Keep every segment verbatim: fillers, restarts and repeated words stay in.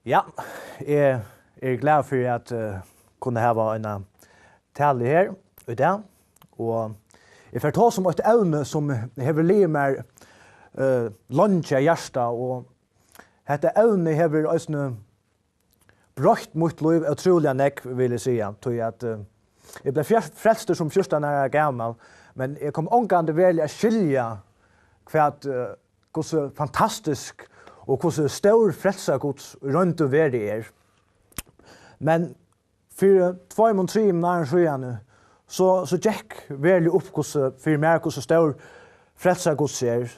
Ja, eg eri glaður fyri at, eh, kunna hava eina talu her í dag. Og eg fari at tosa um eitt evni, sum hevur ligið mær, eh, leingi á hjarta, og hetta evni hevur eisini broytt mítt lív ótrúliga nógv, vil eg siga. Tí at, eh, eg bleiv fjer-, frelstur sum fjúrtan ára gamal, men eg kom ongantíð veruliga at skilja, hvat, eh, hvussu fantastisk og hvussu stór frelsa Guds í roynd og veru er. Men fyri tveimum, trimum árum síðani, so, so gekk veruliga upp hvussu, fyri mær, hvussu stór frelsa Guds er.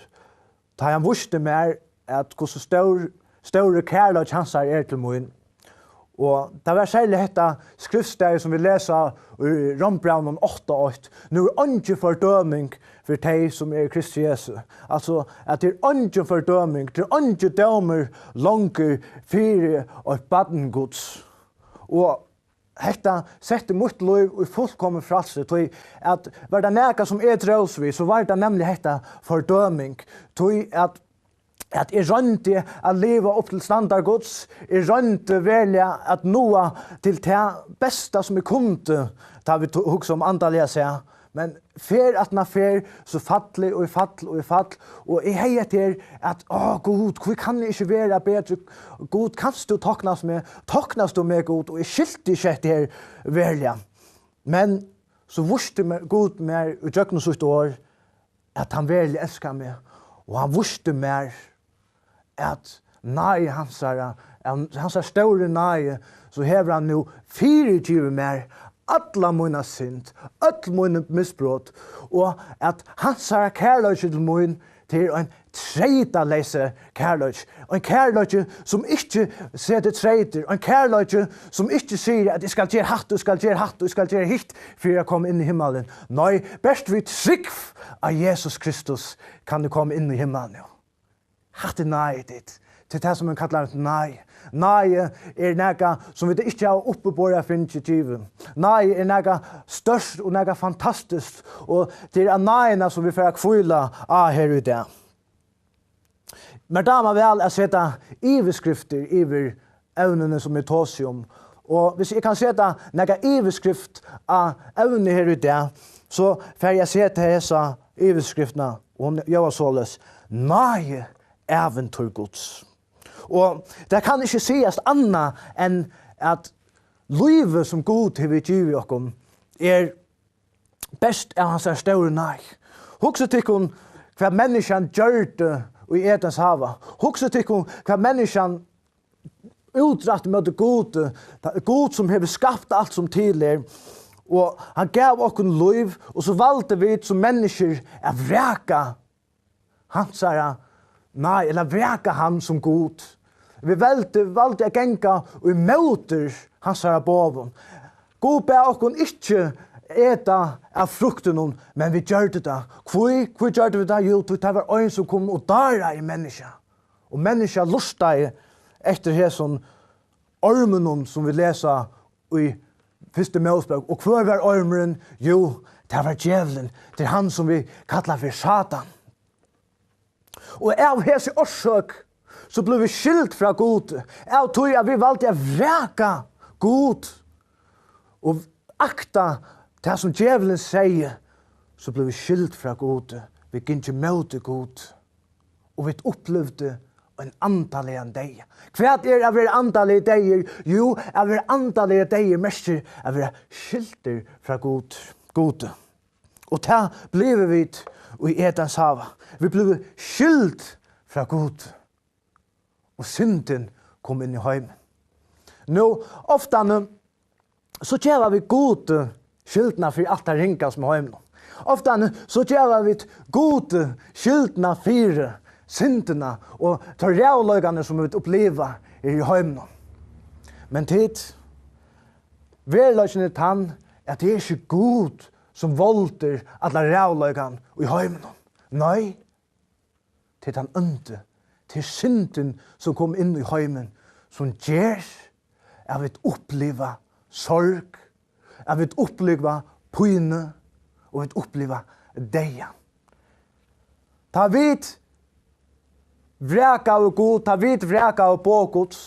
Tá hann vísti mær, at hvussu stór, stórur kærleiki hansara er til mín. Og tað var serliga hetta skriftstaðið, sum vit lesa í Rómbrævinum átta eitt: "Nú er eingin fordøming fyri tey, sum eru í Kristi Jesu." Altso, at tað er eingin fordøming, tað er eingin dómur longur fyri eitt barn Guds. Og hetta setti mítt lív í fullkomið frælsi, tí at var tað nakað, sum eg dróst við, so var tað nemliga hetta fordøming, tí at, at eg royndi at liva upp til standard Guds, eg royndi veruliga at náa til tað besta, sum eg kundi, tá vit to-, hugsa um andaliga sæð, men ferð aftan á ferð, so falli og fall og fall, og eg hevði hetta her at, "Á, Gud, hví kann eg ikki vera betri? Gud, kanst tú toknast meg? Toknast tú meg, Gud?" Og eg skilti ikki hetta her veruliga. Men so vísti me-, Gud mær í gjøgnum sítt orð, at hann veruliga elskar meg, og hann vísti mær, at náði hansara, av hansara stóru náði, so hevur hann nú fyrigivið mær alla mína synd, øll míni misbrot, og at hansara kærleiki til mín, tað er ein treytaleysi kærleiki, ein kærleiki, sum ikki setir treytir, ein kærleiki, sum ikki sigur, at eg skal gera hatta, eg skal gera hatta, eg skal gera hitt, fyri at koma inn í himmalin. Nei, bert við trúgv á Jesus Kristus kann eg koma inn í himmalin, ja. Hatta er náði, tit. Tað er tað, sum man kallar náði. Náði er nakað, sum vit ikki hava uppiborið fingið givið. Náði er nakað stórt og nakað fantastiskt, og tað er av náðini, sum vit fara at hvíla á her í dag. Mær dámar væl at seta yvirskriftir yvir evnini, sum eg tosi um. Og hvis eg kann seta nakað yvirskrift á evnið her í dag, so fari eg at seta hesa yvirskriftina, og hon ljóðar soleiðis: Náði, ævintýr Guds. Og tað kann ikki sigast annað enn at lívið, sum Gud hevur givið okkum, er bert av hansara stóru náði. Hugsið tykkum, hvat menniskjan gjørdi í Edens hava. Hugsið tykkum, hvat menniskjan útrætti móti Gudi, ta-, Gud, sum hevur skapt alt, sum til er, og hann gav okkum lív, og so valdu vit sum menniskjur at vraka hansara náði, ella vraka hann sum Gud. Vit valdu, valdu at ganga ímóti hansara boðum. Gud bað okkum ikki eta av fruktinum, men vit gjørdu tað. Hví, hví gjørdu vit tað? Jú, tí tað var ein, sum kom og dáraði menniskja. Og menniskja lurtaði eftir hesum orminum, sum vit lesa í fyrstu Mósebók. Og hvør var ormurin? Jú, tað var djevulin. Tað er hann, sum vit kalla fyri Satan. Og av hesi orsøk, so blivu vit skild frá Gudi, av tí at vit valdu at vraka Gud og akta tað, sum djevulin segði, so blivu vit skild frá Gudi, vit gingu móti Gudi, og vit upplivdu ein andaligan deyða. Hvat er at vera andaliga deyður? Jú, at vera andaliga deyður merkir at vera skildur frá Gud, Gudi. Og tað blivu vit í Edens hava. Vit blivu skild frá Gud. Og syndin kom inn í heimin. Nú, oftani, so geva vit Gudi skyldina fyri alt tað ringa sum er í heiminum. Oftani, so geva vit Gudi skyldina fyri syndina og teir ræðuleikarnar, sum vit uppliva er í heiminum. Men tit, veruleikin er tann, at tað er ikki Gud, sum valdi allan ræðuleikan í heiminum. Nei, tað er tann óndi, tað er syndin, sum kom inn í heimin, sum ger, at vit uppliva sorg, at vit uppliva pínu, og vit uppliva deyðan. Tá vit vrakaðu Gud, tá vit vrakaðu boð Guds,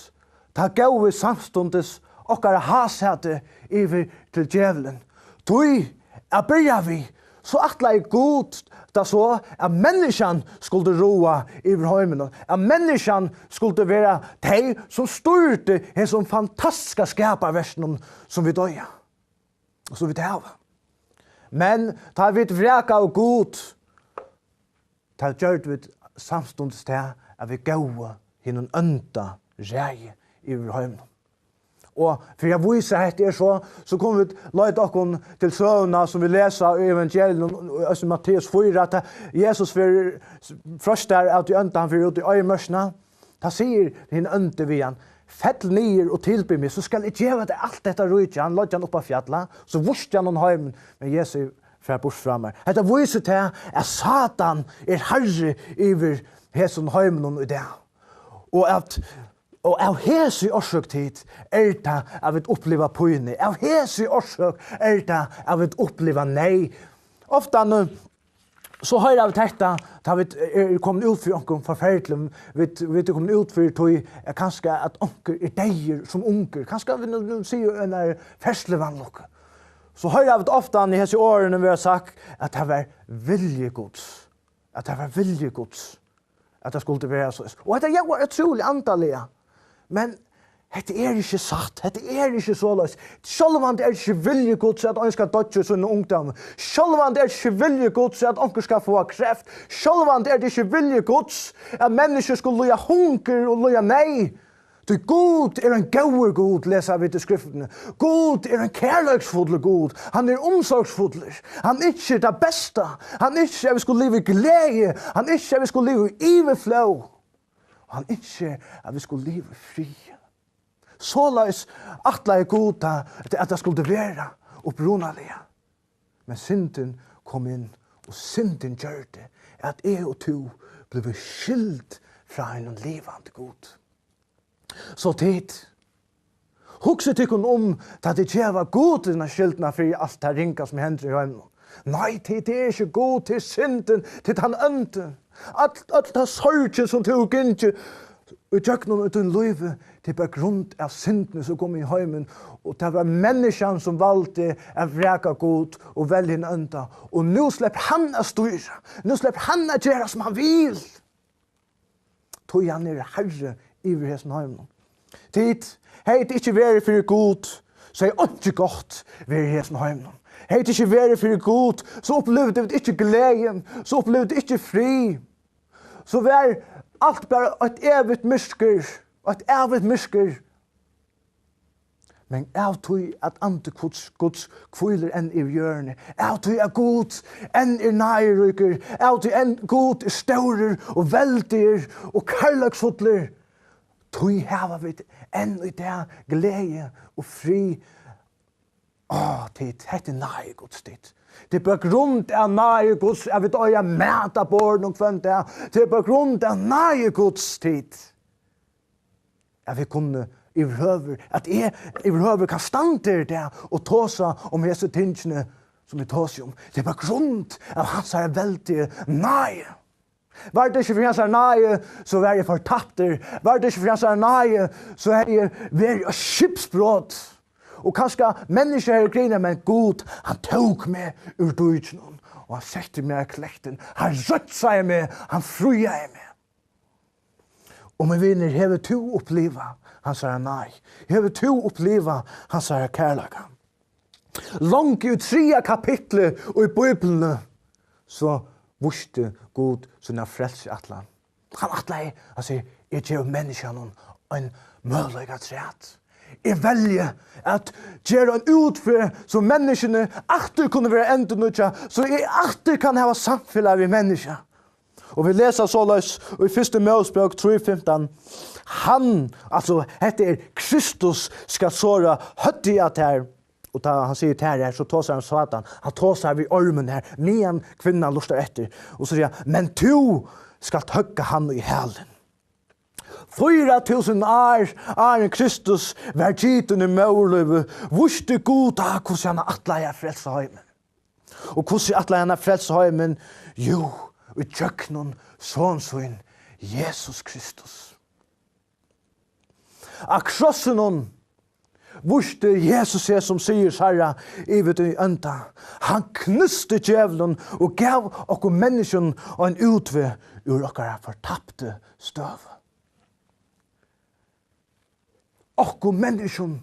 Tá góvu vit samstundis okkara hásæti yvir til djevulin. Tí, at byrja við, so ætlaði Gud tað so, at menniskjan skuldi ráða yvir heiminum, at menniskjan skuldi vera tey, sum stýrdi hesum fantastiska skaparverkinum, sum vit eiga, sum vit hava. Men tá vit vrakaðu Gud, tá gjørdu vit samstundis tað, at vit góvu hinum ónda ræði yvir heiminum. Og fyri at vísa, at hetta er so, so kunnu vit leita okkum til søguna, sum vit lesa í evangelium, í Matteus fýra, at Jesus verður freistaður av tí ónda, hann fer út í oyðimørkina. Tá sigur hin óndi við hann: "Fell niður og tilbið meg, so skal eg geva tær alt hetta ríki." Hann leiddi hann upp á fjallið, so vísti hann honum heimin, men Jesus: "Far burt frá mær." Hetta vísir tað, at Satan er harri yvir hesum heiminum í dag. Og at, og av hesi orsøk, tit, er tað, at vit uppliva pínu. Av hesi orsøk er tað, at vit uppliva neyð. Ofta nú, so hoyra vit hetta, tá vit eru komin út fyri onkrum forferdligum, vit, vit eru komin út fyri tí, at kanska at onkur er deyður sum ungur, kanska vit nú, nú siga ein ferðsluvanlukka. So hoyra vit ofta í hesi orðini verða sagt, at tað var vilji Guds, at tað var vilji Guds, at tað skuldi vera so. Og hetta ljóðar ótrúliga andaliga, men hetta er ikki satt, hetta er ikki soleiðis. Sjálvandi er ikki vilji Guds, at ein skal doyggja í sínum ungdómi. Sjálvandi er ikki vilji Guds, at onkur skal fáa kreft. Sjálvandi er tað ikki vilji Guds, at menniskju skulu líða hungur og líða neyð. Tí Gud er ein góður Gud, lesa vit í Skriftini. Gud er ein kærleiksfullur Gud. Hann er umsorgsfullur. Hann ynskir tað besta. Hann ynskir, at vit skulu liva í gleði. Hann ynskir, at vit skulu liva í yvirflóð. Og hann ynskir, at vit skulu liva í frið. Soleiðis ætlaði Gud, at, at tað skuldi vera upprunaliga. Men syndin kom inn, og syndin gjørdi, at eg og tú blivu skild frá einum livandi Gud. So tit, hugsið tykkum um, tá tit geva Gud hina skyldina fyri alt tað ringa, sum hendir í heiminum. Nei, tit, tað er ikki Gud, tað er syndin, tað er tann óndi. Øll, øll ta sorgin, sum tú hevur gingið ígjøgnum í tínum lívi, tað er bara grund av syndini, sum kom í heimin, og tað var menniskjan, sum valdi at vraka Gud og velja hin ónda. Og nú sleppur hann at stýra, nú sleppur hann at gera, sum hann vil. Tí hann er harri yvir hesum heiminum. Tit, hevði tað ikki verið fyri Gud, so hevði einki gott verið í hesum heiminum. Hevði tað ikki verið fyri Gud, so upplivdu vit ikki gleði, so upplivdu vit ikki frið. So var alt bara eitt evigt myrkur, eitt evigt myrkur. Men av tí at andi Guds, Guds hvílir enn yvir jørðini, av tí at Gud enn er náðiríkur, av tí enn Gud er stórur og veldigur og kærleiksfullur, tí hava vit enn í dag gleði og frið. Á, tit, hetta er náði Guds, tit. Tað er bara grund av náði Guds, at vit eiga mat á borðinum hvønn dag. Tað er bara grund av náði Guds, tit, at vit kunnu yvirhøvur, at eg yvirhøvur kann standa her í dag og tosa um hesi tingini, sum eg tosi um. Tað er bara grund av hansara veldigu náði. Var tað ikki fyri hansara náði, so var eg fortaptur. Var tað ikki fyri hansara náði, so hevði eg verið á skipsbrot. Og kanska menniskju hevði grinað, men Gud, hann tók meg úr díkinum, og hann setti meg á klektin. Hann reinsaði meg, hann fríaði meg. Og, mín vinur, hevur tú upplivað hansara náði? Hevur tú upplivað hansara kærleika? Longu í triðja kapitli í Bíbliuni, so vísti Gud sína frelsiætlan. Hann ætlaði, hann sigur: "Eg gevi menniskjanum ein møguleika afturat. Eg velji at gera ein útferð, so menniskjuni aftur kunnu verða endurnýggjað, so eg aftur kann hava samfelag við menniskja." Og vit lesa soleiðis í fyrstu Mósebók trý fimtan: Hann, altso, hetta er Kristus, skal sora høvdið á tær. Og tá hann sigur "tær" her, so tosar hann Satan. Hann tosar við ormin her, meðan kvinnan lurtar eftir. Og so sigur hann: "Men tú skalt høgga hann í hælin." Fýra túsund ár, áðrenn Kristus var gitin í móðurlívi, vísti Gud á, hvussu hann ætlaði at frelsa heimin. Og hvussu ætlaði hann at frelsa heimin? Jú, í gjøgnum son sín, Jesus Kristus. Á krossinum vísti Jesus seg sum sigursharra yvir tí ónda. Hann knústi djevulin og gav okkum menniskjum ein útveg úr okkara fortaptu støðu. Okkum menniskjum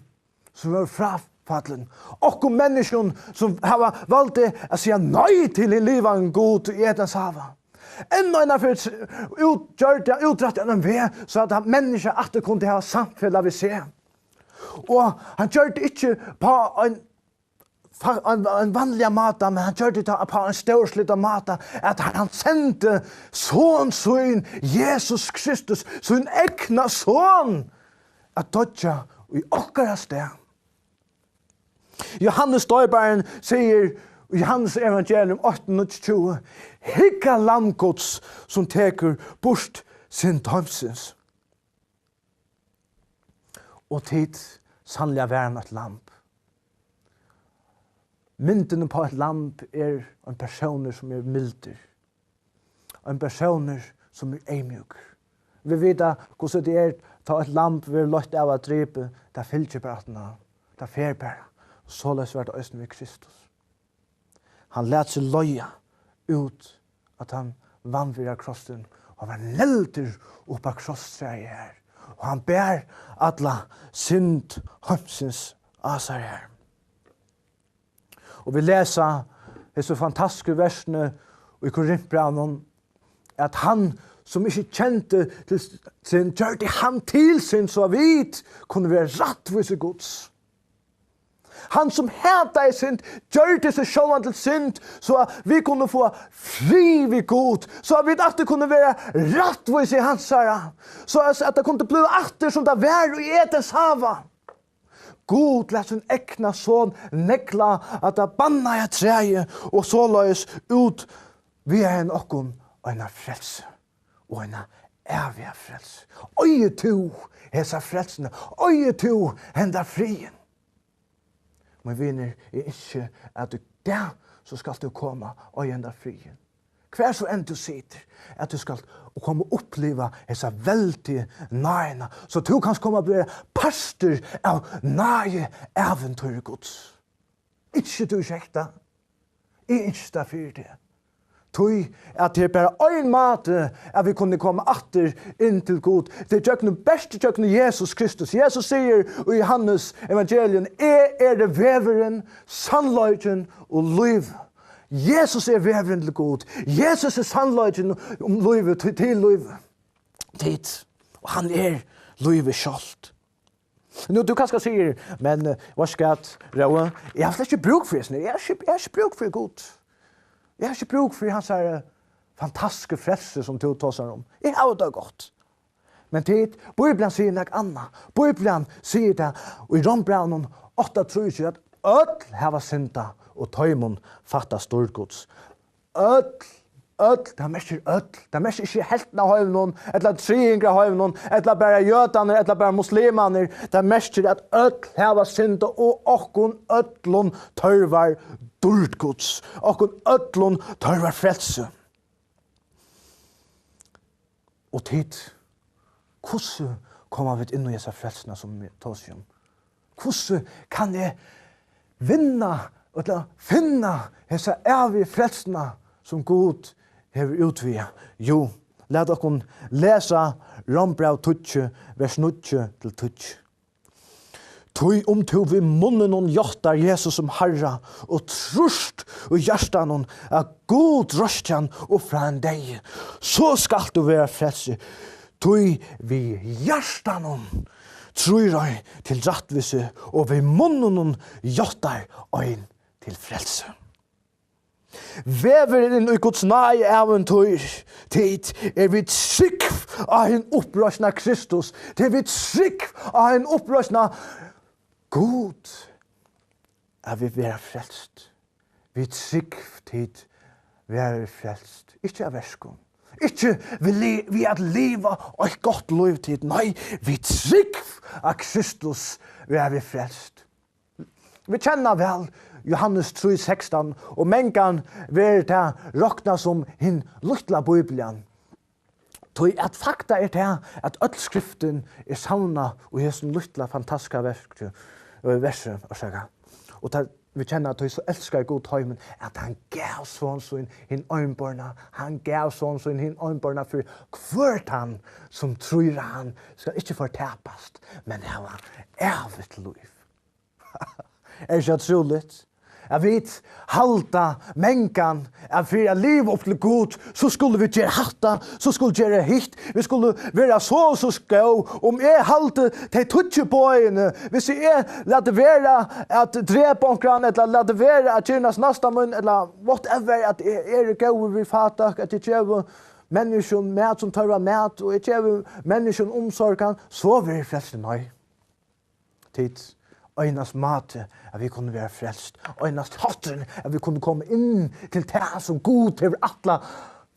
sum vóru fráfallin, okkum menniskjum sum hava valdið at siga nei til hin livandi Gud í Edens hava. Enn eina ferð út-, gjørdi hann, útrætti hann ein veg, so at hann, menniskja aftur kundi hava samfelag við seg. Og hann gjørdi ikki á ein, fa-, ein, ein vanligan máta, men hann gjørdi tað á ein stórslitan máta, at hann, hann sendi son sín, Jesus Kristus, sín egna son, at doyggja í okkara stað. Jóhannes Doyparin sigur í Jóhannes evangelium átta níggjuogtjúgu: "Hygg, Lamb Guds, sum tekur burt synd heimsins." Og tit, sannliga var hann eitt lamb. Myndin uppá eitt lamb er ein persónur sum er mildur. Ein persónur sum er eyðmjúkur. Vit vita, hvussu tað er, tá eitt lamb verður leitt av at drepa, tað fylgir bara aftan á, tað fer bara. Soleiðis var tað eisini við Kristus. Hann læt seg leiða út, at hann vanvirðaði krossin, og hann var negldur upp á krosstræið har, og hann bar alla synd heimsins á sær har. Og vit lesa hesi fantastisku versini í Korintbrævinum, at hann, sum ikki kendi til synd, gjørdi hann til synd, so at vit kunnu vera rættvísi Guds. Hann, sum hataði synd, gjørdi seg sjálvan til synd, so at vit kunnu fáa frið við Gud, so at vit aftur kunnu vera rættvísi hansara, so at, at tað kundi blíva aftur, sum tað var í Edens hava. Gud læt sín egna son negla á tað bannaða træið og soleiðis útvega hann okkum eina frelsu og eina æviga frelsu. Eigur tú hesa frelsuna? Eigur tú henda friðin? Mín vinur, eg ynski, at í dag, so skalt tú koma og eiga henda friðin. Hvar so enn tú situr, at tú skalt koma og uppliva hesa veldigu náðina, so tú kanst koma at vera partur av náðiævintýri Guds. Ynskir tú ikki hetta? Eg ynski tað fyri teg. Tí at tað er bara ein máti, at vit kunnu koma aftur inn til Gud. Tað er gjøgnum, bert gjøgnum Jesus Kristus. Jesus sigur í Jóhannes evangelium: "Eg eri vegurin, sannleikin og lívið." Jesus er vegurin til Gud. Jesus er sannleikin um lívið, til, til lívið. Tit. Og hann er lívið sjálvt. Nú, tú kanska sigur: "Men, eh, veitst tú hvat, Rói, eg havi slett ikki brúk fyri hesum. Eg havi ikki, eg havi ikki brúk fyri Gud. Eg havi ikki brúk fyri hansara, eh, fantastisku frelsu, sum tú tosar um. Eg havi tað gott." Men tit, Bíblian sigur nakað annað. Bíblian sigur tað í Rómbrævinum átta trýogtjúgu, at øll hava syndað, og teimum fattast dýrd Guds. Øll, øll, tað merkir øll. Tað merkir ikki helvtin av heiminum, ella triðingur av heiminum, ella bara jødarnir, ella bara muslimarnir. Tað merkir, at øll hava syndað, og okkum øllum tørvar dýrd Guds. Okkum øllum tørvar frelsu. Og tit, hvussu koma vit inn í hesa frelsuna, sum vit tosa um? Hvussu kann eg vinna, ella finna hesa ævigu frelsuna, sum Gud hevur útvegað? Jú, lat okkum lesa Rómbræv tíggju, vers níggju til tíggju. Tí um tú við munninum játtar Jesus sum Harra og trýrt í hjartanum, at Gud reisti hann upp frá hinum deyðu, so skalt tú vera frelsur. Tí við hjartanum trýr ein til rættvísi, og við munninum játtar ein til frelsu. Vegurin inn í Guds náðiævintýr, tit, er við trúgv á hin uppreisna Kristus. Tað er við trúgv á hin uppreisna Gud, at vit verða frelst. Við trúgv, tit, verða vit frelst. Ikki av verkum. Ikki við li-, við at liva eitt gott lív, tit. Nei, við trúgv á Kristus verða vit frelst. Vit kenna væl Jóhannes trý sekstan, og mangan verður tað roknað sum hin lítla Bíblian. Tí at fakta er tað, at øll skriftin er savnað í hesum lítla, fantastiska verki, øh, versi, orsaka. Og tað, vit kenna, at tí so elskaði Gud heimin, at hann gav son sín hin einborna, hann gav son sín hin einborna, fyri hvør tann, sum trýr á hann, skal ikki fortapast, men hava ævigt lív. Er ikki ótrúligt? At vit halda mangan, at fyri at liva upp til Gud, so skulu vit gera hatta, so skulu gera hitt, vit skulu vera so og so góð. Um eg haldi tey tíggju boðini, hvis eg lati vera at drepa onkran, ella lati vera at kyrnast næsta mín, ella whatever, at eg eri góður við fátæk, at eg gevi menniskjum mat sum tørva mat, og eg gevi menniskjum umsorgan, so verði eg frelst? Nei. Tit, einast máti, at vit kunnu vera frelst, einast hátturin, at vit kunnu koma inn til tað, sum Gud hevur ætlað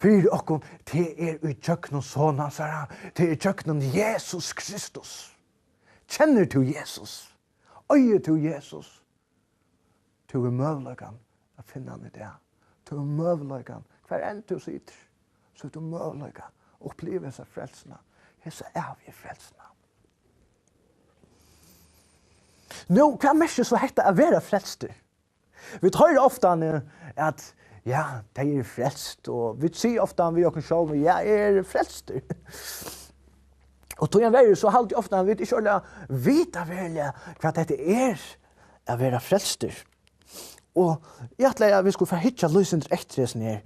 fyri okkum, tað er í gjøgnum Son hansara, tað er í gjøgnum Jesus Kristus. Kennir tú Jesus? Eigur tú Jesus? Tú hevur møguleikan at finna hann í dag. Tú hevur møguleikan, hvar enn tú situr, so hevur tú møguleika at uppliva hesa frelsuna, hesa ævigu frelsuna. Nú, hvat merkir so hetta at vera frelstur? Vit hoyra ofta at, ja, tey eru frelst, og vit siga ofta við okkum sjálv, ja, eg eri frelstur. Og tí hann verður, so haldi eg ofta, at vit ikki ordiliga vita veruliga, hvat hetta er at vera frelstur. Og eg ætlaði, at vit skuldu fara at hyggja lýsindur eftir hesum her,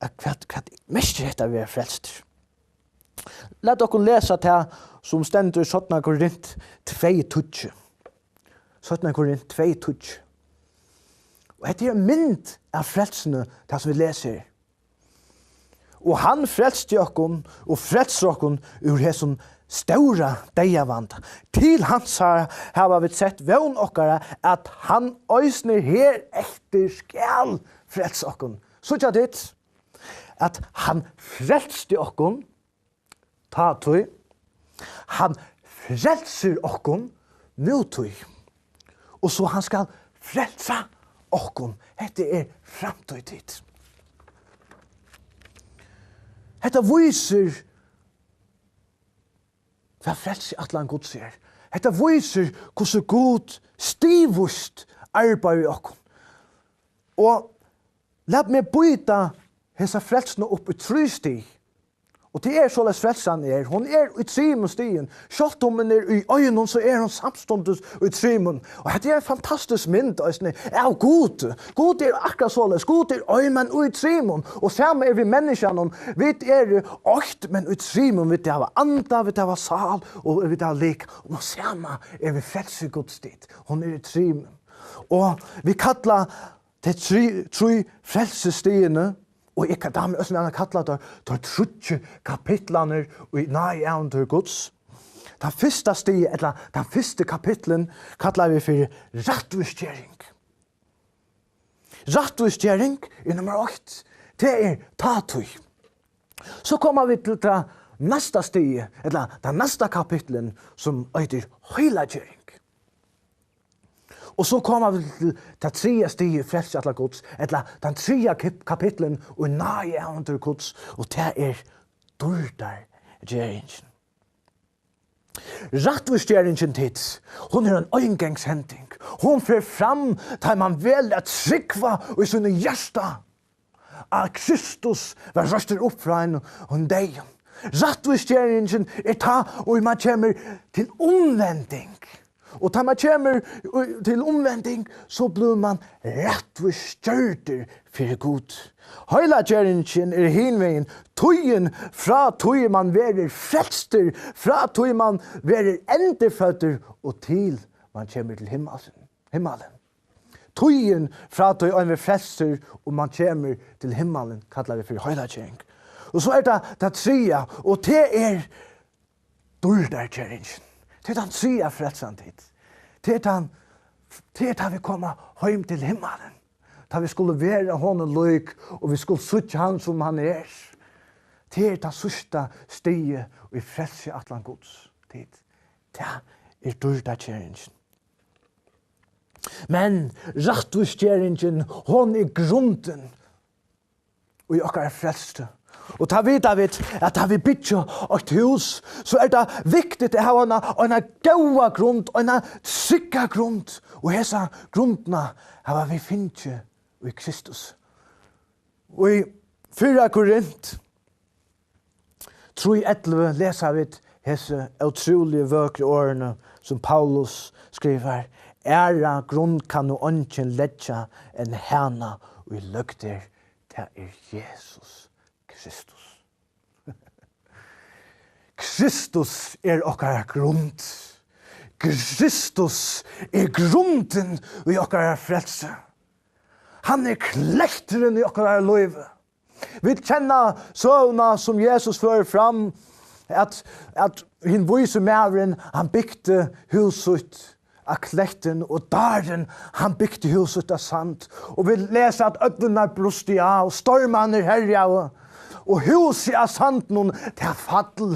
at hvat, hvat merkir hetta at vera frelstur? Lat okkum lesa tað, sum stendur í seinna Korint tvey tíggju. Seinna Korint tvey tíggju. Og hetta er ein mynd av frelsuni, tað sum vit lesa her. Og hann frelsti okkum og frelsir okkum úr hesum stóra deyðavanda. Til hansara hava vit sett vón okkara, at hann eisini hereftir skal frelsa okkum. Síggja tit, at hann frelsti okkum tá tíð, hann frelsir okkum nú tíð, og so hann skal frelsa okkum. Hetta er framtíð, tit. Hetta vísir, hvat frelsiætlan Guds er. Hetta vísir, hvussu Gud stigvíst arbeiðir í okkum. Og lat meg býta hesa frelsuna upp í trý stig. Og tað er soleiðis, frelsan er. Hon er í trimum stigum. Sjálvt um hon er í einum, so er hon samstundis í trimum. Og hetta er ein fantastisk mynd eisini av Gud. Gud er akkurát soleiðis. Gud er ein, men í trimum. Og sama er við menniskjanum. Vit eru eitt, men í trimum. Vit hava anda, vit hava sál, og vit hava lik. Og sama er við frelsi Guds, tit. Hon er í trimum. Og vit kalla tey trý, trý frelsisstigini, og eg kann, dámar eisini at kalla teir, teir tríggju kapitlarnir í náðaævintýri Guds. Tann fyrsta stig, ella tann fyrsti kapitlin, kalla vit fyri rættvísgering. Rættvísgering er nummar eitt. Tað er tá tíð. So koma vit til tað næsta stigið, ella tað næsta kapitlin, sum eitur heilagering. Og so koma vit til tað triðja stigið í frelsiætlan Guds, ella tann triðja kap-, kapitlin í náðaævintýri Guds, og tað er dýrdargeringin. Rættvísgeringin, tit, hon er ein eingangshending. Hon fer fram, tá man velur at trúgva í sínum hjarta, at Kristus var reistur upp frá hinum deyðu. Rættvísgeringin er tá, og man kemur til umvending. Og tá man kemur í, til umvending, so blívur man rættvísgjørdur fyri Gud. Heilaggeringin er hin vegin, tíðin frá tí man verður frelstur, frá tí man verður endurføddur og til man kemur til himmalin. Himmalin. Tíðin frá tí ein verður frelstur og man kemur til himmalin, kalla vit fyri heilaggering. Og so er tað tað triðja, og tað er dýrdargeringin. Tað er tann triðja frelsan, tit. Tað er tann, tað er tá vit koma heim til himmalin. Tá vit skulu vera honum lík, og vit skulu síggja hann, sum hann er. Tað er tað síðsta stigið í frelsiætlan Guds, tit. Tað er dýrdargeringin. Men rættvísgeringin, hon er grundin í okkara frelsu. Og tá vita vit, at tá vit byggja eitt hús, so er tað viktigt at hava eina, eina góða grund, eina trygga grund. Og hesa grundina hava vit fingið í Kristus. Og í fyrra Korint trý ellivu lesa vit hesi ótrúligu vøkru orðini, sum Paulus skrivar: Aðra grund kann nú eingin leggja enn hana, ið løgd er, tað er Jesus Kristus. Kristus er okkara grund. Kristus er grundin í okkara frelsi. Hann er kletturin í okkara lívi. Vit kenna søguna, sum Jesus førir fram, at, at hin vísi maðurin, hann bygdi hús sítt á klettin, og dárin, hann bygdi hús sítt á sand. Og vit lesa, at ódnirnar brustu á, og stormarnir herjaðu, og húsið á sandinum, tað fall.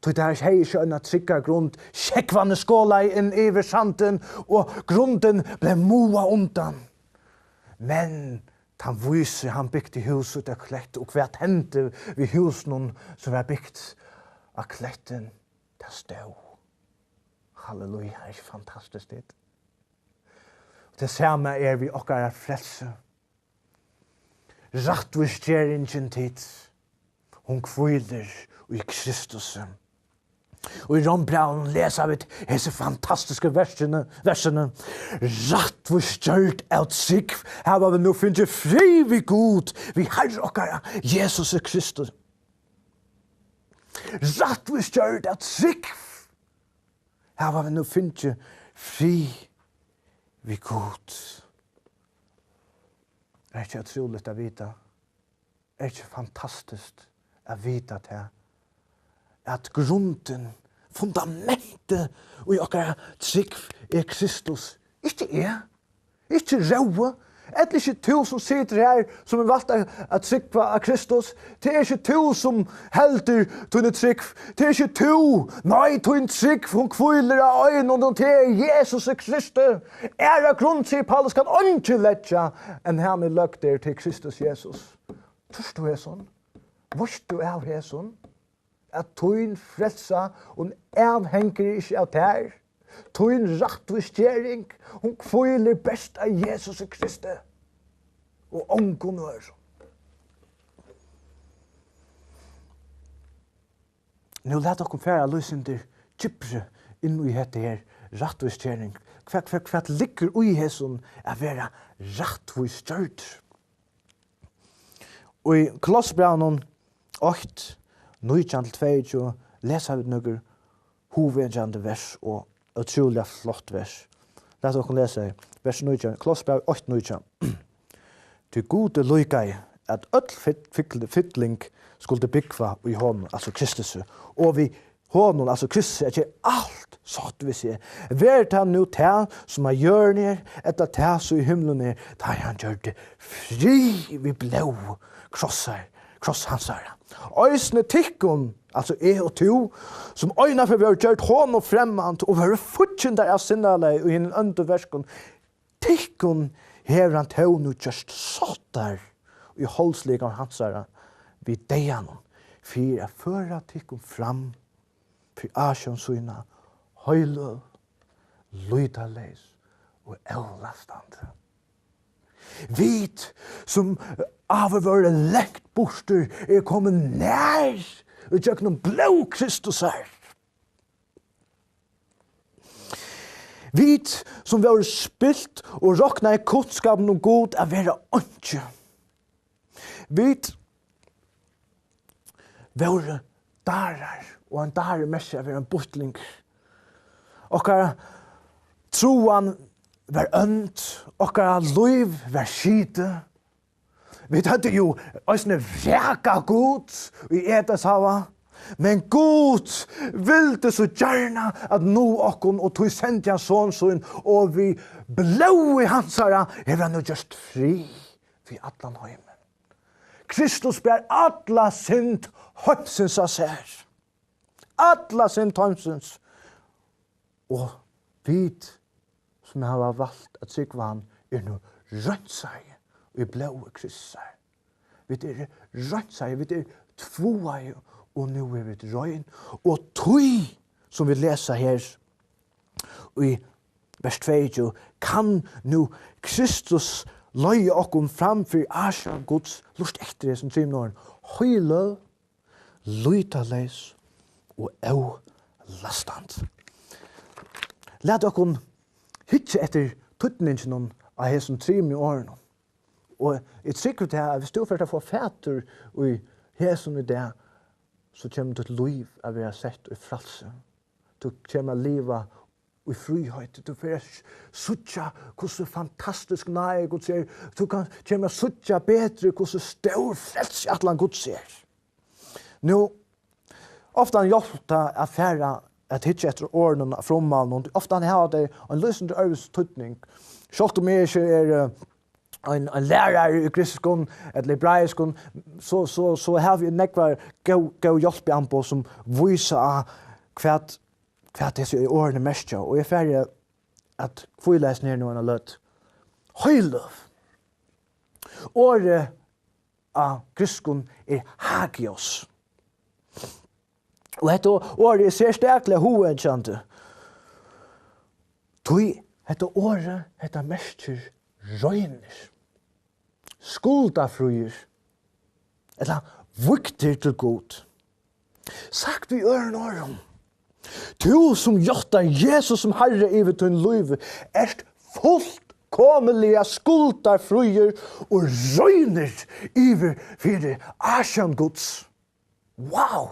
Tí tað hevði ikki eina trygga grund. Sjógvarnir skolaðu inn yvir sandin, og grundin bleiv máað undan. Men tann vísi, hann bygdi hús út av klett, og hvat hendi við húsinum, sum var bygt á klettin? Tað stóð. Halleluja, er ikki fantastiskt, tit? Tað sama er við okkara frelsi. Rættvísgeringin tit, hon hvílir í Kristusi. Og í Rómbrævinum lesa vit hesi fantastisku versini, versini: Rættvísgjørd av trúgv hava vit nú fingið frið við Gud, við Harra okkara Jesusi Kristi. Rættvísgjørd av trúgv hava vit nú fingið frið við Gud. Er ikki ótrúligt at vita? Er ikki fantastiskt at vita tað, at grundin, fundamentið í okkara trúgv er Kristus, ikki eg, ikki Rói, ella ikki tú sum situr her, sum hevur valt at, at trúgva á Kristus. Tað er ikki tú sum heldur tíni trúgv. Tað er ikki tú. Nei, tín trúgv, hon hvílir á einum, og tað er Jesusi Kristi. Aðra grund, sigur Paulus, kann eingin leggja enn hana, ið løgd er, til Kristus Jesus. Trýrt tú hesum? Veitst tú av hesum? At tín frelsa, hon avhongur ikki av tær. Tín rættvísgering, hon hvílir bert á Jesusi Kristi og ongum øðrum. Nú lat okkum fara eitt sindur djúpri inn í hetta her, rættvísgering. Hvat, hvat, hvat liggur í hesum at vera rættvísgjørdur? Og í Kolossabrævinum eitt, nítjan til tveyogtjúgu lesa vit nøkur hugvekjandi vers og ótrúliga flott vers. Lat okkum lesa her. Vers nítjan, Kolossabrævið eitt nítjan. Tí Gudi líkaði, at øll fyll-, fyll-, fylling skuldi búgva í honum, altso Kristusi, og við honum, altso Kristusi, at gera alt sátt við seg. Ver tað nú tað, sum á jørðini er, ella tað, sum í himlum er, tá ið hann gjørdi frið við blóð krossar, kross hansara. Eisini tykkum, altso eg og tú, sum einaferð vóru gjørd honum fremmand og vóru fíggindar av syndalagi og hinum óndu verkum, tykkum hevur hann tó nú gjørt sáttar í holdslikam hansara við deyðanum, fyri at føra tykkum fram fyri ásjón sína, heiløg, lýtaleys og ólastandi. Vit, sum áður vóru langt burtur, eru komin nær ígjøgnum blóð Kristusar. Vit, sum vóru spilt og roknaði kunnskapin um Gud at vera einki. Vit vóru dárar, og ein dári merkir at vera ein býttlingur. Okkara trúgv var ónd, okkara lív var skitið. Vit høvdu jú eisini vrakað Gud í Edenshava, men Gud vildi so gjarna at náa okkum, og tí sendi hann son sín, og við blóði hansara hevur hann nú gjørt frið við allan heimin. Kristus ber alla synd heimsins á sær. Alla synd heimsins. Og vit, sum hava valt at trúgva hann, eru nú reinsaði í blóði Kristusar. Vit eru reinsaði, vit eru tváaði, og nú eru vit rein. Og tí, sum vit lesa her í vers tveyogtjúgu, kann nú Kristus leiða okkum fram fyri ásjón Guds, lurta eftir hesum trimum orðum, heiløg, lýtaleys og ólastandi. Lat okkum hyggja eftir týdninginum á hesum trimum orðunum. Og eg trúgvi tað, at viss tú fert at fáa fatur í hesum í dag, so kemur títt lív at vera sett í frælsi. Tú kemur at liva í fríheit. Tú fer at s-, síggja, hvussu fantastisk náði Guds er. Tú kann, kemur at síggja betri, hvussu stór frælsiætlan Guds er. Nú, ofta hjálpir tað at fara at hyggja eftir orðunum á frummálinum. Ofta hava tey ein lýsandi øðrvísi týdning. Sjálvt um eg ikki eri, eh, ein, ein lærari í grikskum ella hebraiskum, so, so, so havi eg nógvar góð, góð hjálpiamboð sum vísa á, hvat, hvat hesi orðini merkja. Og eg fari at hvíla hesum her nú eina løtu. Heiløg. Orðið á grikskum er hagios. Og hetta orðið er serstakliga hugayngjandi. Tí hetta orðið, hetta merkir reinir, skuldafríir, ella vígdir til Gud. Sagt við øðrum orðum, tú sum játtar Jesus sum Harra yvir tín lívi, ert fullkomiliga skuldafríur og reinur yvir fyri ásjón Guds. Wow!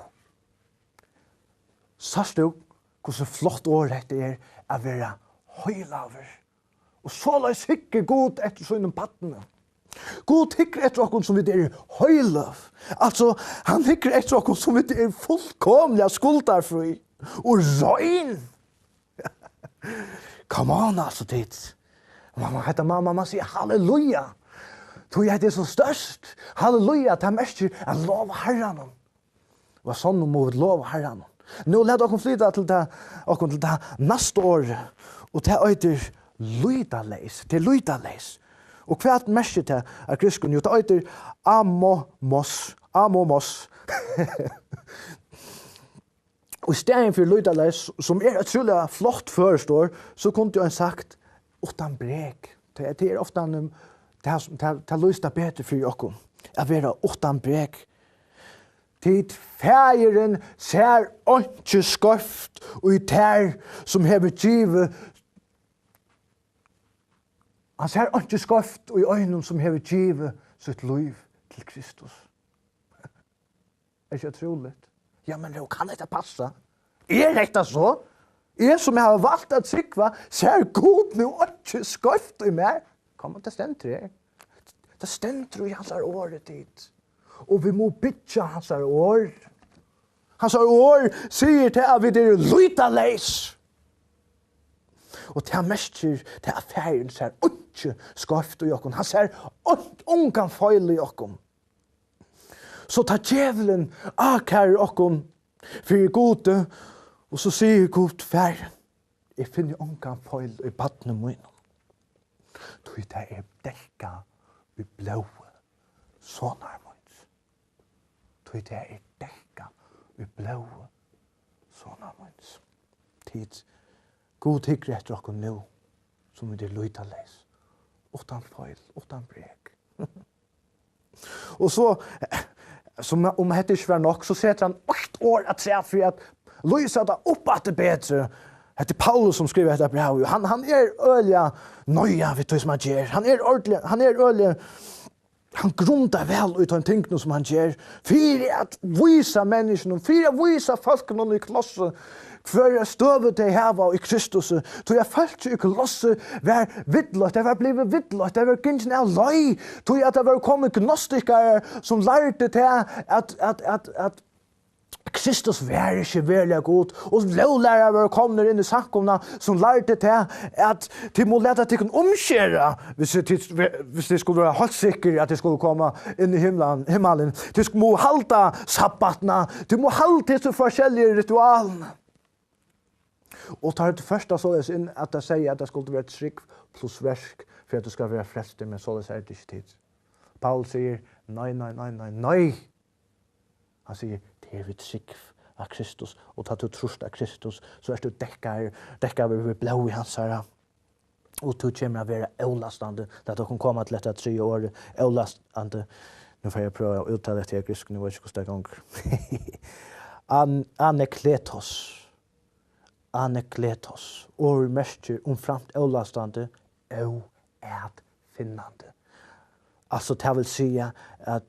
Sært tú, hvussu flott orð hetta er, at vera heilagur? Og soleiðis hyggur Gud eftir sínum barni. Gud hyggur eftir okkum, sum vit eru heiløg. Altso, hann hyggur eftir okkum, sum vit eru fullkomiliga skuldarfrí og rein. Come on, altso, tit. Mamma, hetta má, má, má siga halleluja. Tí hetta er so stórt. Halleluja, tað merkir at lova Harranum. Og av sonnum mugu vit lova Harranum. Nú lat okkum flyta til tað, okkum til tað næsta orðið, og tað eitur lýtaleys. Tað er lýtaleys. Og hvat merkir tað á grikskum? Jú, tað eitur amomos. Amomos. Og í staðin fyri lýtaleys, sum er ótrúliga flott føroyskt orð, so kundi ein sagt uttan brek. Tað, tað er ofta, um, tað, sum, tað, tað lýsir tað betur fyri okkum, at vera uttan brek. Tit, Faðirin sær einki skeivt í tær, sum hevur givið, hann sær einki skeivt í einum, sum hevur givið sítt lív til Kristus. Er ikki ótrúligt? Ja, men nú, kann hetta passa? Er hetta so? Eg, sum havi valt at trúgva, sær Gud nú einki skeivt í mær? Kom, tað stendur her. Tað stendur í hansara orði, tit. Og vit mugu byggja hansara orð. Hansara orð sigur tað, at vit eru lýtaleys. Og tað merkir tað, at Faðirin sær einki skeivt í okkum. Hann sær ein-, ongan feil í okkum. So tá djevulin ákærir okkum fyri Gudi, og so sigur Gud: Faðir, eg finni ongan feil í barni mínum, tí tað er dekkað í blóði sonar míns. Tí tað er dekkað í blóði sonar míns. Tit, Gud hyggur eftir okkum nú, sum vit eru lýtaleys, uttan feil, uttan brek. Og so, sum um hetta ikki var nokk, so setir hann eitt orð afturat fyri at lýsa tað upp aftur betri. Hetta er Paulus, sum skrivar hetta brævið. Hann, hann er øgiliga noyðaður við tí, sum hann ger. Hann er ordiliga, hann er øgiliga, hann grundar væl í teimum tingunum, sum hann ger, fyri at vísa menniskjunum, fyri at vísa fólkunum í Kolossi, hvørja støðu tey hava í Kristusi. Tí at fólkið í Kolossi var villleitt, tey var blivin villleitt, tey var gingin av leið, tí at tað vóru komnir gnostikarar, sum lærdu tað, at, at, at, at Kristus var ikki veruliga Gud, og lóglærarar vóru komnir inn í samkomuna, sum lærdu tað, at tit mugu lata tykkum umskera, hvis tit, hvis tit skulu vera heilt sikrir, at tit skulu koma inn í himlan-, himmalin. Tit mugu halda sabbatina, tit mugu halda hesi forskelligu ritualini. Og tá er tað fyrsta soleiðis inn, at tað sigur, at tað skuldi vera trúgv pluss verk, fyri at tú skal vera frelstur, men soleiðis er tað ikki, tit. Paulus sigur, nei, nei, nei, nei, nei. Hann sigur, tað er við trúgv á Kristus, og tá tú trýrt á Kristus, so ert tú dekkaður, dekkaður við blóði hansara. Og tú kemur at vera avlastandi, tá tú kann koma til hetta triðja orðið, avlastandi. Nú fari eg at prøva at úttala hetta á grikskum, nú veit eg ikki, hvussu tað gongur. An-, anekletos. Anekletos. Orðið merkir umframt avlastandi, óatfinnandi. Altso, tað vil siga, at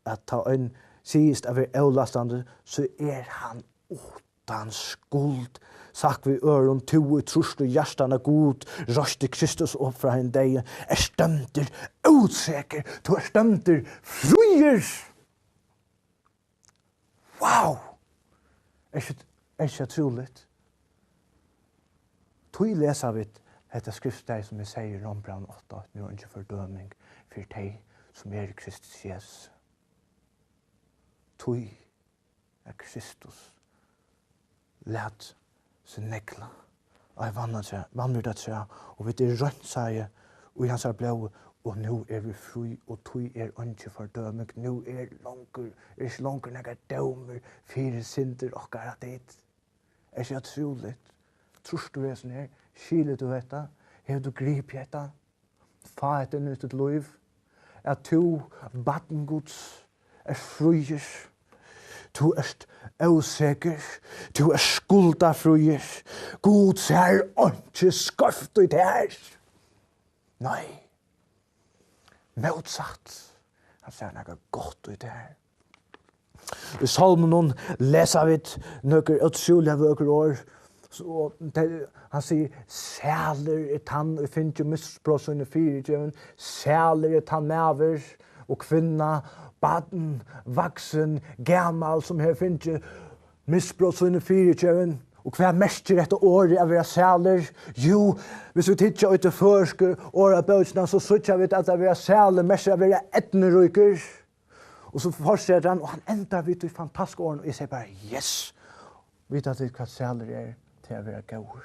at tá ein sigist at vera avlastandi, so er hann uttan skuld. Sagt við øðrum, tú ið trýrt í hjartanum, at Gud reisti Kristus upp frá hinum deyðu, ert dømdur ósekur, tú ert dømdur fríur. Wow! Er ikki, er ikki ótrúligt? Tí lesa vit hetta skriftstað, sum eg segði í Rómbrævinum átta, at nú er eingin fordøming fyri tey, sum eru í Kristus Jesus. Tí at Kristus læt seg negla á eitt vann-, vanvirðatræ, og vit eru reinsaði í hansara blóði, og nú eru vit frí, og tí er eingin fordøming. Nú er longur, er ikki longur nakar dómur fyri syndir okkara, tit. Er ikki ótrúligt? Trýrt tú hesum her? Skilir tú hetta? Hevur tú gripið hetta? Fá hetta inn í títt lív, at tú, barn Guds, ert fríur. Tú ert ósekur. Tú ert skuldafríur. Gud sær einki skeivt í tær. Nei. Mótsatt. Hann sær nakað gott í tær. Í Sálmunum lesa vit nøkur ótrúliga vøkur orð. So, tað, hann sigur, "Sælur er tann, ið fingur misbrot síni fyrigivin. Sælur er tann maður og kvinna, barn, vaksin, gamal, sum hevur fingið misbrot síni fyrigivin." Og hvat merkir hetta orðið at vera sælur? Jú, hvis vit hyggja í ta føroysku orðabókina, so síggja vit, at at vera sælur merkir at vera eydnuríkur. Og so fortsetir hann, og hann endar við tí fantastiska orðinum, og eg sigi bara, "Yes!" Vita tit, hvat sælur er? Tað at vera góður.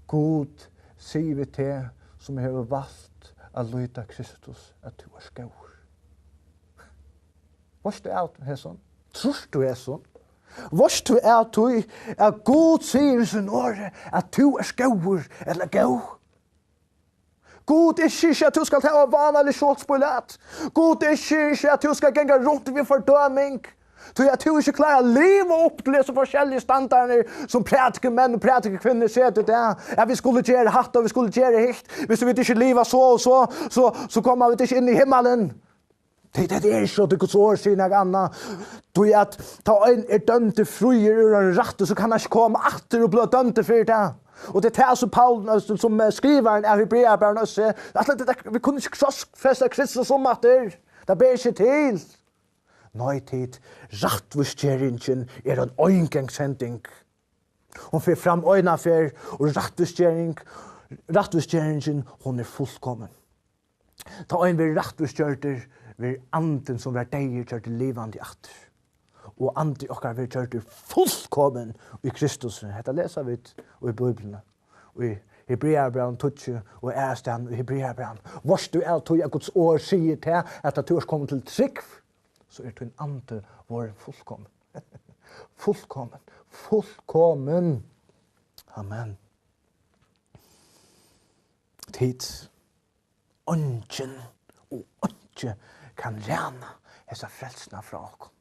Gud sigur við teg, sum hevur valt at líta Kristus, at tú ert góður. Veitst tú av hesum? Trýrt tú hesum? Veitst tú av tí, at Gud sigur í sínum orði, at tú ert góður ella góð? Gud ynskir ikki, at tú skalt hava vánalig sjálvsbílæt. Gud ynskir ikki, at tú skalt ganga runt við fordøming. Tí at tú ikki klárar at liva upp til hesar forskelligu standardarnar, sum prædikumenn og prædikukvinnur seta í dag. At vit skulu gera hatta, og vit skulu gera hitt. Hvis vit ikki liva so og so, so, so koma vit ikki inn í himmalin. Tað, tað er ikki so, tað Guds orð sigur nakað annað. Tí at tá ein er dømdur fríur úr einum rætti, so kann hann ikki koma aftur og blíva dømdur fyri tað. Og tað er tað, sum Paul, sum, eh, skrivarin av Hebreabrævinum sigur, at tað, vit kunnu ikki krossfesta Kristus um aftur. Tað ber ikki til. Nei, tit, rættvísgeringin er ein eingongshending. Hon fer fram eina ferð, og rættvísgering, rættvísgeringin, hon er fullkomin. Tá ein verður rættvísgjørdur, verður andin, sum var deyður, gjørdur livandi aftur. Og andi okkara verður gjørdur fullkomin í Kristus. Hetta lesa vit í Bíbliuni. Í Hebreabrævinum tíggju og aðrastaðni í Hebreabrævinum. Veitst tú av tí, at Guds orð sigur tað, at tá tú ert komin til trúgv, so er tín andi vorðin fullkomin. Fullkomin. Fullkomin. Amen. Tit, eingin og einki kann ræna hesa frelsuna frá okkum.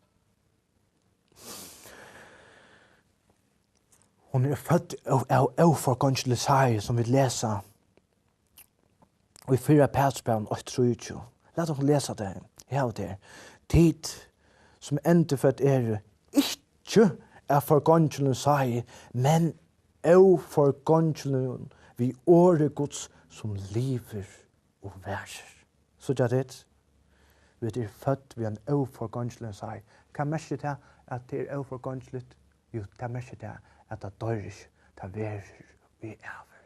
Hon er fødd av, av óforgongdini Jesaja, sum vit lesa í fyrra Pætursbrævinum eitt trýogtjúgu. Lat okkum lesa tað her. Eg havi tað her. Tit, sum endurfødd eru, ikki av forgongdini Jesaja, men óforgongdini við orði Guds, sum livir og varir. Síggja tit? Vit eru fødd við ein óforgongdiligan Jesaja. Hvat merkir tað, at tað er óforgongdiligt? Jú, tað merkir tað, at tað doyr ikki, tað verður í ævir.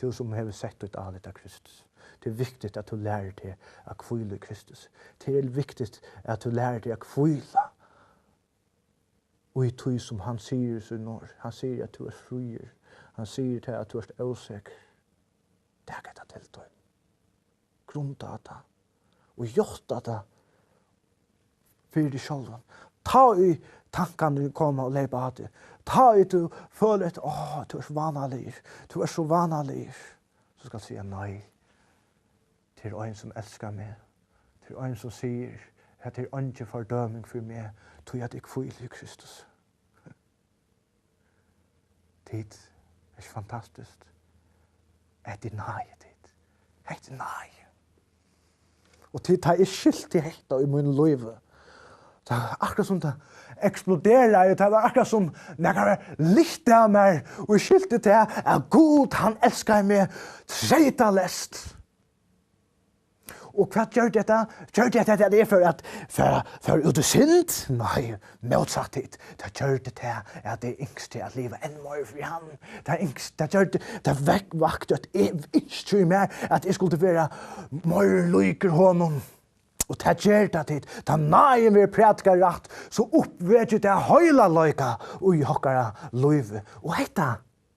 Tú sum hevur sett títt álit á Kristus, tað er viktigt, at tú lærir teg at hvíla í Kristus. Tað er viktigt, at tú lærir teg at hvíla í tí, sum hann sigur í sínum orði. Hann sigur, at tú ert fríur. Hann sigur tað, at tú ert ósekur. Tak hetta til tín. Grunda á tað. Og játta tað fyri teg sjálvan. Tá ið tankarnir koma og leypa á teg, tá ið tú følir at, áh, tú ert vánaligur, tú ert so vánaligur, so skalt siga: Nei, tað er ein, sum elskar meg, tað er ein, sum sigur: Hetta er eingin fordøming fyri meg, tí at eg hvíli í Kristus. Tit, er ikki fantastiskt? Hetta er náði, tit. Hetta er náði. Og tit, tá eg skilti hetta í mínum lívi, tað var akkurát sum tað eksploderaði, tað var akkurát sum nakar lyfti av mær, og eg skilti tað, at Gud, hann elskaði meg treytaleyst. Og hvat gjørdi hetta? Gjørdi hetta at eg fór at, fór, fór út í synd? Nei, mótsatt, tit. Tað gjørdi tað at eg ynskti at liva enn meir fyri hann. Tað ynskti, tað gjørdi, tað vekk, vakti eitt e-, ynski í mær, at eg skuldi vera meir líkur honum. Og tað ger tað, tit. Tá náðin verður prædikað rætt, so uppvekir tað heilagleika í okkara lívi. Og hetta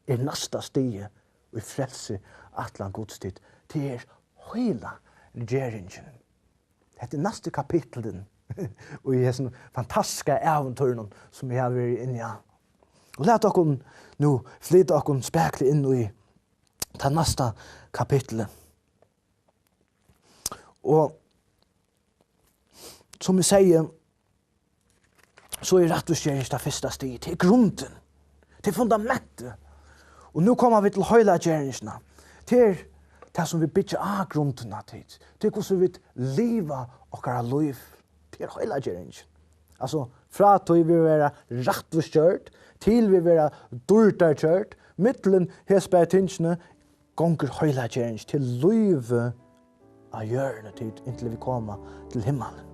er næsta stigið í frelsi, ætlan Guds, tit. Tað er heilageringin. Hetta er næsti kapittulin í hesum fantastiska ævintýrinum, sum eg havi verið inni á. Og lat okkum nú flyta okkum spakuliga inn í tað næsta kapittulið. Og sum eg segði, so er rættvísgering tað fyrsta stig. Tað er grundin. Tað er fundamentið. Og nú koma vit til heilageringina. Tað er tað, sum vit byggja á grundina til. Tað er, hvussu vit liva okkara lív. Tað er heilageringin. Altso, frá tí vit verða rættvísgjørd, til vit verða dýrdargjørd, millum hesi bæði tingini gongur heilagering til lívið á jørðini, tit, inntil vit koma til himmalin.